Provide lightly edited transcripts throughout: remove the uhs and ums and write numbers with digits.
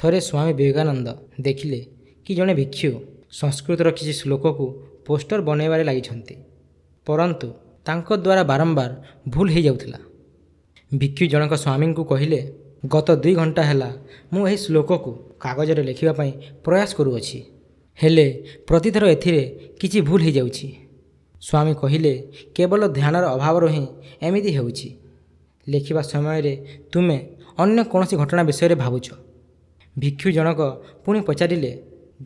ଥରେ ସ୍ୱାମୀ ବିବେକାନନ୍ଦ ଦେଖିଲେ କି ଜଣେ ଭିକ୍ଷୁ ସଂସ୍କୃତର କିଛି ଶ୍ଳୋକକୁ ପୋଷ୍ଟର ବନେଇବାରେ ଲାଗିଛନ୍ତି, ପରନ୍ତୁ ତାଙ୍କ ଦ୍ୱାରା ବାରମ୍ବାର ଭୁଲ ହେଇଯାଉଥିଲା। ଭିକ୍ଷୁ ଜଣକ ସ୍ୱାମୀଙ୍କୁ କହିଲେ, ଗତ 2 ଘଣ୍ଟା ହେଲା ମୁଁ ଏହି ଶ୍ଳୋକକୁ କାଗଜରେ ଲେଖିବା ପାଇଁ ପ୍ରୟାସ କରୁଅଛି, ହେଲେ ପ୍ରତିଥର ଏଥିରେ କିଛି ଭୁଲ ହେଇଯାଉଛି। ସ୍ୱାମୀ କହିଲେ, କେବଳ ଧ୍ୟାନର ଅଭାବରୁ ହିଁ ଏମିତି ହେଉଛି। ଲେଖିବା ସମୟରେ ତୁମେ ଅନ୍ୟ କୌଣସି ଘଟଣା ବିଷୟରେ ଭାବୁଛ। ଭିକ୍ଷୁ ଜଣକ ପୁଣି ପଚାରିଲେ,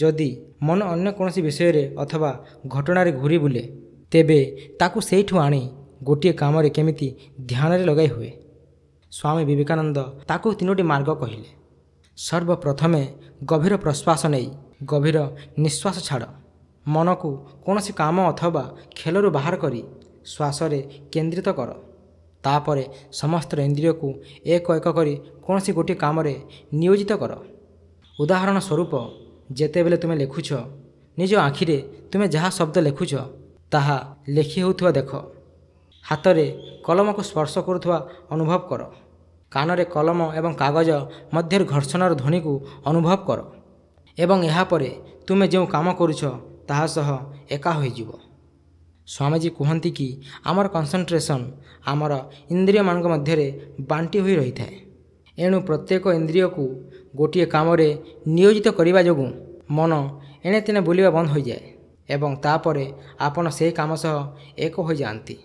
ଯଦି ମନ ଅନ୍ୟ କୌଣସି ବିଷୟରେ ଅଥବା ଘଟଣାରେ ଘୂରି ବୁଲେ, ତେବେ ତାକୁ ସେଇଠୁ ଆଣି ଗୋଟିଏ କାମରେ କେମିତି ଧ୍ୟାନରେ ଲଗାଇ ହୁଏ? ସ୍ୱାମୀ ବିବେକାନନ୍ଦ ତାକୁ 3ଟି ମାର୍ଗ କହିଲେ। ସର୍ବପ୍ରଥମେ ଗଭୀର ପ୍ରଶ୍ୱାସ ନେଇ ଗଭୀର ନିଶ୍ୱାସ ଛାଡ଼। ମନକୁ କୌଣସି କାମ ଅଥବା ଖେଳରୁ ବାହାର କରି ଶ୍ୱାସରେ କେନ୍ଦ୍ରିତ କର। ତାପରେ ସମସ୍ତ ଇନ୍ଦ୍ରିୟକୁ ଏକ ଏକ କରି କୌଣସି ଗୋଟିଏ କାମରେ ନିୟୋଜିତ କର। ଉଦାହରଣ ସ୍ୱରୂପ, ଯେତେବେଳେ ତୁମେ ଲେଖୁଛ, ନିଜ ଆଖିରେ ତୁମେ ଯାହା ଶବ୍ଦ ଲେଖୁଛ ତାହା ଲେଖି ହେଉଥିବା ଦେଖ। ହାତରେ କଲମକୁ ସ୍ପର୍ଶ କରୁଥିବା ଅନୁଭବ କର। କାନରେ କଲମ ଏବଂ କାଗଜ ମଧ୍ୟରେ ଘର୍ଷଣର ଧ୍ୱନିକୁ ଅନୁଭବ କର ଏବଂ ଏହାପରେ ତୁମେ ଯେଉଁ କାମ କରୁଛ ତାହା ସହ ଏକା ହୋଇଯିବ। ସ୍ୱାମୀଜୀ କୁହନ୍ତି କି ଆମର କନସେନ୍ଟ୍ରେସନ୍ ଆମର ଇନ୍ଦ୍ରିୟମାନଙ୍କ ମଧ୍ୟରେ ବାଣ୍ଟି ହୋଇ ରହିଥାଏ। ଏଣୁ ପ୍ରତ୍ୟେକ ଇନ୍ଦ୍ରିୟକୁ ଗୋଟିଏ କାମରେ ନିୟୋଜିତ କରିବା ଯୋଗୁଁ ମନ ଏଣେ ତେଣେ ବୁଲିବା ବନ୍ଦ ହୋଇଯାଏ ଏବଂ ତାପରେ ଆପଣ ସେହି କାମ ସହ ଏକ ହୋଇଯାଆନ୍ତି।